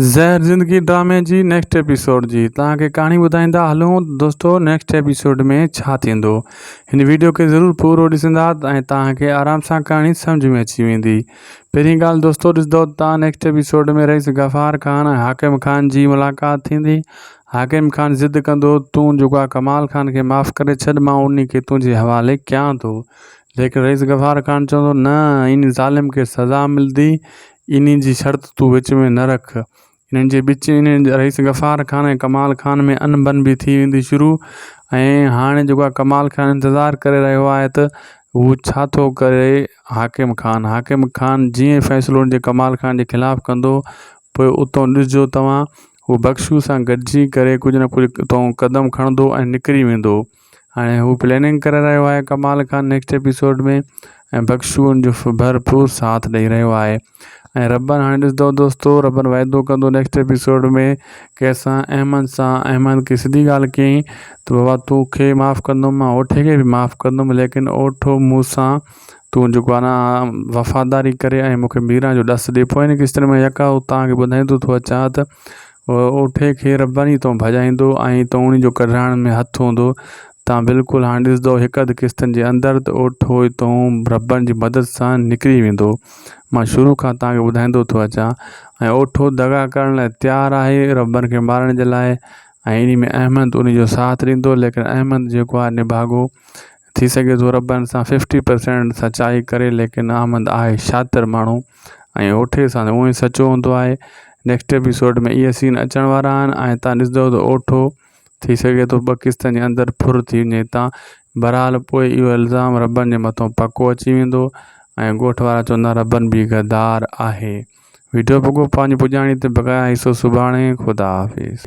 زهر زندگي ڊرامي جي نيڪسٽ ايپيسوڊ جي توهان کي ڪهاڻي ٻڌائيندا هلون دوستو نيڪسٽ ايپيسوڊ ۾ ڇا ٿيندو هن ويڊيو کي ضرور پورو ڏسندا ۽ توهان کي آرام سان ڪهاڻي سمجھ ۾ اچي ويندي پهرين ڳالهه دوستو ڏسندو توهان نيڪسٽ ايپيسوڊ ۾ رئيس غفار خان ۽ حاڪم خان جي ملاقات ٿيندي حاڪم خان ضد ڪندو تون جيڪو آ ڪمال خان کي معاف ڪري ڇڏ مان انهي کي تنهنجي حوالي ڪيان ٿو ليڪن رئيس غفار خان چوندو نه ان ظالم کي سزا ملندي انهي جي شرط تون وچ ۾ نه رک. انهن جي وچ انهن رئيس غفار خان ۽ ڪمال خان ۾ ان بن به ٿي ويندي شروع ۽ هاڻي جيڪو آهي ڪمال خان انتظار ڪري رهيو آهي ته هو ڇا ٿو ڪري حاڪم خان حاڪم خان جيئن فيصلو ان جي ڪمال خان جي خلاف ڪندو پوء اتو ڏسجو توهان هو بخشو سان گڏجي ڪري ڪجهه نه ڪجهه اتو قدم کڻندو ۽ نڪري ويندو. هاڻي هو پلاننگ ڪري رهيو آهي ڪمال خان نيڪسٽ ايپيسوڊ ۾ ۽ بخشو ان جو ڀرپور ساٿ ڏئي رهيو آهي ۽ ربن هاڻي ڏسندو دوستو ربن وعدو ڪندو نيڪسٽ ايپيسوڊ ۾ ڪنهن سان احمد سان احمد کي سڌي ڳالهه ڪيائين ته بابا توکي معاف ڪندم مان اوٺي کي به معاف ڪندم ليڪن اوٺو مون سان تون جيڪو آهي نه وفاداري ڪري ۽ مونکي ميران جو ڏس ڏي پوئين قسطن ۾ يڪا توهان کي ٻڌائيندو ٿو اچان ته اوٺي کي رباني تون ڀڄائيندو ۽ توڻي جو ڪڍرائڻ ۾ هٿ هوندو تان بلڪل هاڻي ڏسندو هڪ اڌ قسطن جي اندر ته اوٺو تون ربن جي مدد سان نڪري ويندو مان شروع کان توهان کي ٻڌائيندو ٿو اچان ۽ اوٺو دغا ڪرڻ لاء تيار آهي ربن کي مارڻ جي لاء ۽ انهي ۾ احمد انهي جو ساٿ ڏيندو ليڪن احمد جيڪو آهي نڀاڳو ٿي سگهي ٿو ربن سان ففٽي پرسينٽ سچائي ڪري ليڪن احمد آهي شاطر ماڻهو ۽ اوٺي سان اونئي سچو هوندو آهي نيڪسٽ ايپيسوڊ ۾ اهي سين اچڻ وارا آهن ۽ تان ڏسندو ته اوٺو ٿي سگهي ٿو ٻه قسطن جي اندر ڦر ٿي وڃي تان بهرحال پوء اهو الزام ربن جي مٿو پڪو اچي ويندو ۽ ڳوٺ وارا چوندا ربن به غدار آهي ويڊيو پڳو پنهنجي پڄاڻي تي بقايا حصو سڀاڻي خدا حافظ.